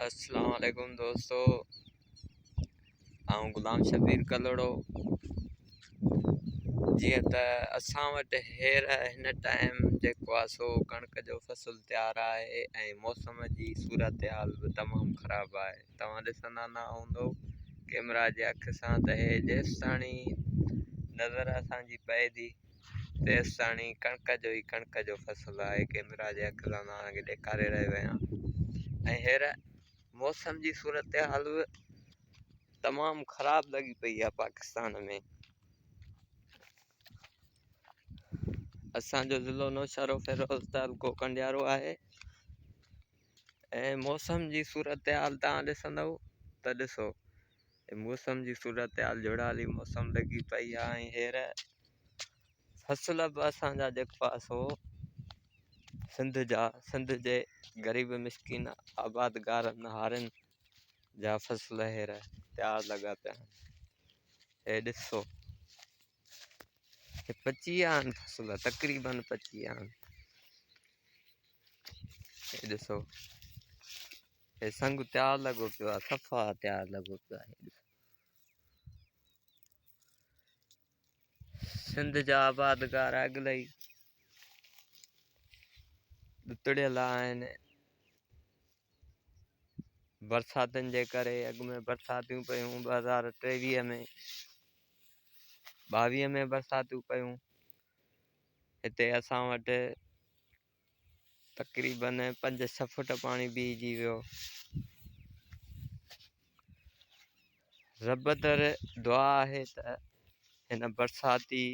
اسلام عليڪم دوستو آئون غلام شبير ڪلهوڙو جيئن ته اسان وٽ هير هن ٽائيم جيڪو آهي سو ڪڻڪ جو فصل تيار آهي ۽ موسم جي صورتحال به تمام خراب آهي توهان ڏسندا نه هوندو ڪيمرا جي اک سان ته هي جيستاڻي نظر اسان جي پئي ٿي تيستاڻي ڪڻڪ جو ئي ڪڻڪ جو فصل آهي ڪيمرا جي اک سان توهان کي ڏيکاري رهيو آهيان ۽ هير موسم جي صورتحال به تمام خراب لڳي پئي آهي پاڪستان ۾ اسان جو ضلعو نوشهروفيروز تعلقو ڪنڊيارو آهي ۽ موسم جي صورتحال توهان ڏسندؤ ته ڏسو موسم جي صورتحال جهڙالي موسم لڳي پئي آهي ۽ هير فصل به اسان جا جيڪو آهي سو سنڌ جا سنڌ جي غريب مسڪين آبادگارن هارين جا فصل هير تيار لڳا پيا آهن هي ڏسو هي پچي ويا آهن فصل تقريبن پچي ويا آهن هي ڏسو هي سنگ تيار لڳو پيو آهي صفا تيار لڳو پيو آهي ڏسو سنڌ جا آبادگار اڳلئي ڏتڙيل آهن برساتن جي ڪري اڳ ۾ برساتيون پيون 2023 ۾ 22 ۾ برساتيون پيون هتي اسان وٽ تقريبن پنج ڇهه فوٽ پاڻي بيهجي ويو رب در دعا آهي ته هن برساتي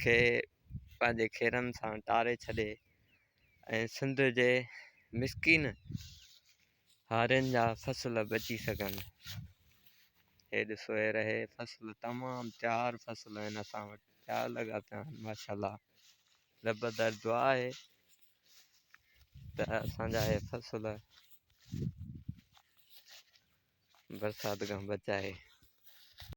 کي پنهنجي خيرن سان ٽاري ڇڏي ۽ سنڌ جي مسڪين هارين جا فصل بچي سگهن. هي ڏسو هي رهي فصل تمام تيار فصل آهن اسان وٽ تيار لڳا پيا آهن ماشاءالله رب در دعا آهي ته اسان جا هي فصل برسات کان بچائي.